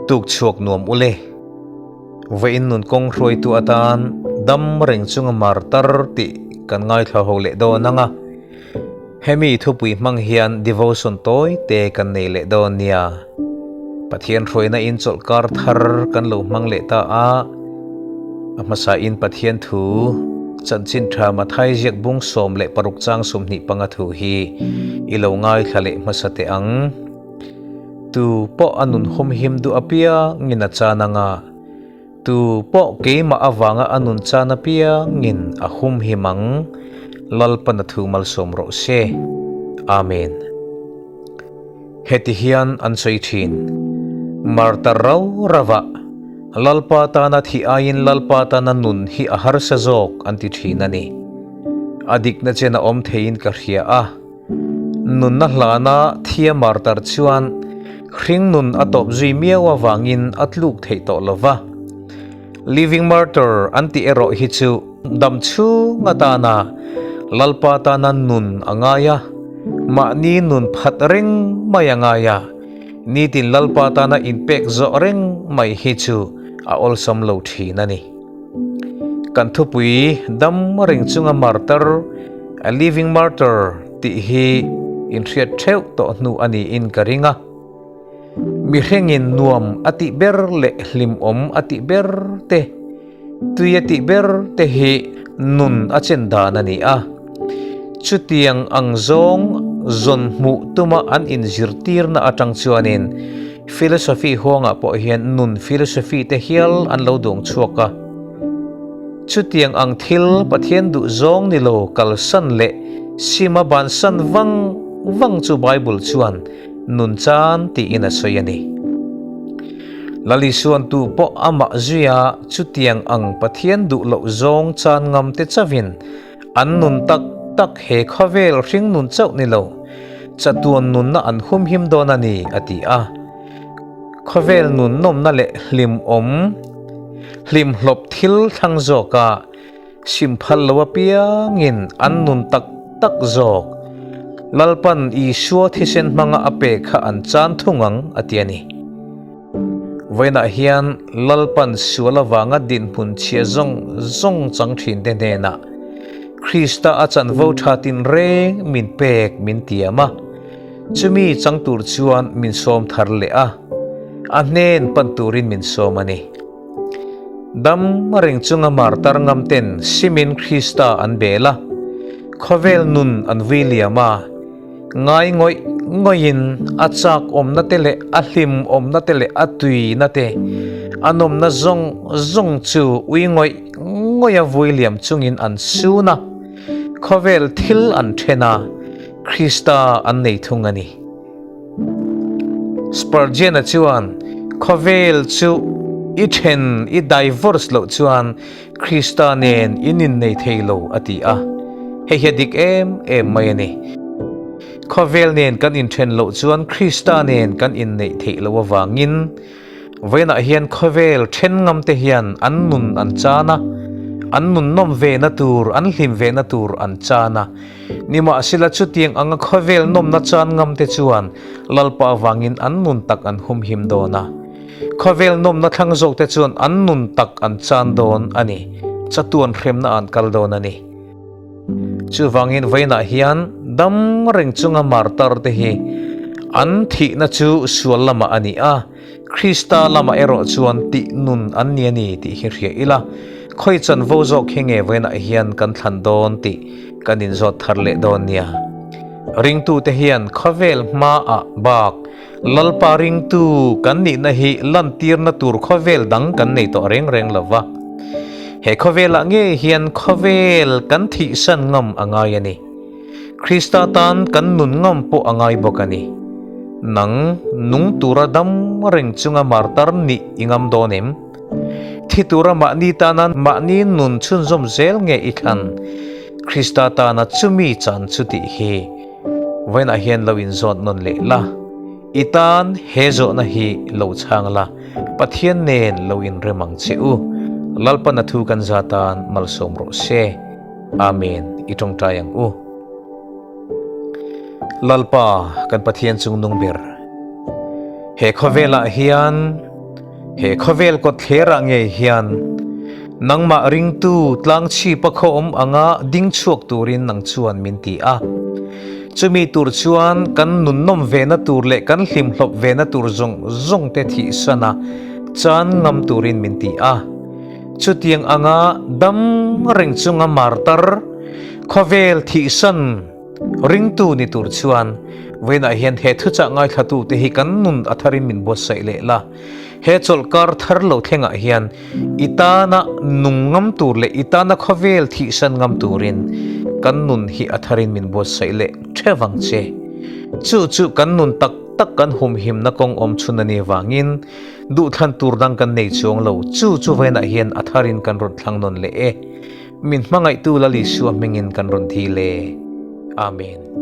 Tuk chhuak nuam ule. Vawiin nun kawng hruaitu atan dam reng chunga martar tih kan ngaithla ho leh dawn ang a. Hemi thupui hmang hian devotion tawi te kan nei leh dawn nia. Pathian hruaina in chawlhkar thar kan lo hmang leh ta a. A hmasa in Pathian thu chanchin tha Mathai ziak bung 16 chang 25 thu hi i lo ngaithla leh hmasa teh ang. Tu pawh a nun humhim duh apiangin a chan ang a, tu pawh keimah avanga a nun chan apiangin a humhim ang, Lalpan a thu malsawm rawh se. Amen. Heti hian an sawi thin, Martar rau rauah, Lalpa tana thih aiin Lalpa tana nun hi a harsa zawk an ti thin a ni. A dikna chen a awm theiin ka hria a. Nunna hlana thia martar chuan hringnun a tawp zui miau avangin a tluk theih tawh lo va. Living martyr an tih erawh hi chu dam chhung atana Lalpa tana nun a ngai a, mahni nun phat reng mai a ngai a, nitin Lalpa tana inpek zawh reng mai hi chu a awlsam lo thin a ni. Kan thupui dam reng chunga martar, a living martyr, tih hi inhriat theuh tawh hnu a niin ka ring a. Mihrengin nuam a tih ber leh hlimawm a tih ber te, tui a tih ber te hi nun a chen dan a ni a. Chutiang ang zawng zawn hmuh tuma an inzirtirna atang chuanin Philosophy huangah pawh hian nun philosophy te hial an lo duang chhuak a. Chutiang ang thil Pathian duh zawng ni lo kalsan leh sima bansan vang vang chu Bible chuan nun chan tiin a sawi a ni. Lal Isuan tu pawh amah zuia chutiang ang Pathian duh loh zawng chan ngam te chauhin An nun tak tak he khawvel hring nun chauh ni lo, chatuan nunna an humhim dawn a ni, a ti a. Khawvel nun nawmna leh hlimawm, hlimhlawp thil thlang zawka sim phal lo apiangin an nun tak tak zawk. Lalpan Isua thisen hmanga a pe kha an chan thung ang, a ti a ni. Vawiinah hian Lalpan sual avanga dinhmun chhia zawng zawng chang thinte hnenah Krista a chanvo tha tinreng min pek min tiam a, chumi chang tur chuan min sawm thar leh a, a hnen pan turin min sawm a ni. Dam reng chunga martar ngam ten simin Krista an bel a, khawvel nun an vui liam a, Ngai ngawih ngawihin a chak awmna te leh a hlim awmna te leh a tuina te, a nawmna zawng zawng chu ui ngawih ngawih a vui liam chungin an sun a, khawvel thil an then a, Krista an nei thung a ni. Spurgeon-a chuan, Khawvel chu i then, i divorce loh chuan Krista nen in innei thei lo a ti a, hei hi a dik em em mai a ni. Khawvel nen kan inthen loh chuan Krista nen kan inneih theih loh avangin vawiinah hian khawvel then ngam te hian an nun an chan a, an nun nawm ve na tur, an hlim ve na tur an chan a. Nimahsela chutiang anga khawvel nawmna chan ngam te chuan Lalpa avangin an nun tak an humhim dawn a. Khawvel nawmna thlang zawkte chuan an nun tak an chan dawn a ni, chatuan hremna an kal dawn a ni. Chuvangin vawiinah hian dam reng chunga martar te hi an thihna chu sual lamah a ni a, Krista lamah erawh chuan tih nun an ni a ni tih hi hria ila, khawi chanvo zawk hi nge vawiinah hian kan thlan dawn tih kan inzawt thar leh dawn nia. Ringtute hian khawvel hmaah bak Lalpa ringtu kan nihna hi lantirna tur khawvel dang kan nei tawh reng reng lo va. He khawvelah ngei hian khawvel kan thihsan ngam a ngai a ni. Krista tan kan nun ngam pawh a ngai bawk a ni. Nang nung tura dam reng chunga martar nih i ngam dawn em? Thi tura mahni tana mahni nun chhunzawm zel nge i thlan? Krista tana chumi chan chu tih hi vawiinah hian lo inzawt nawn leh la, i tan he zawhna hi lo chhang la, Pathian nen lo inrem ang che u. Lalpan a thu kan za tan malsawm rawh se. Amen. I tawngtai ang u. Lalpa kan Pathian chung nung ber. He khawvelah hian. He khawvel kawtthlerah ngei hian nangmah ringtu tlangchhipa khaw awm anga ding chhuak turin nang chuan min ti a. Chumi tur chuan kan nunnawm vena tur leh kan hlimhlawp vena tur zawng zawng te thihsan a chan ngam turin min ti a. Chutiang anga dam reng chunga martar khawvel thihsan Ringtu ni tur chuan vawiinah hian he thuchah ngaithlatute hi kan nun a tharin min buatsaih leh la. He chawlhkar thar lo thlengah hian i tana nung ngam tur leh i tana khawvel thihsan ngam turin kan nun hi a tharin min buatsaih leh theuh ang che. Chu chu kan nun tak tak kan humhimna kawng awm chhun a nih vangin duhthlan tur dang kan nei chuang lo. Chu chu vawiinah hian a tharin kan rawn thlang nawn leh e. Min hmangaihtu Lal Isua hmingin kan rawn thi le. Amen.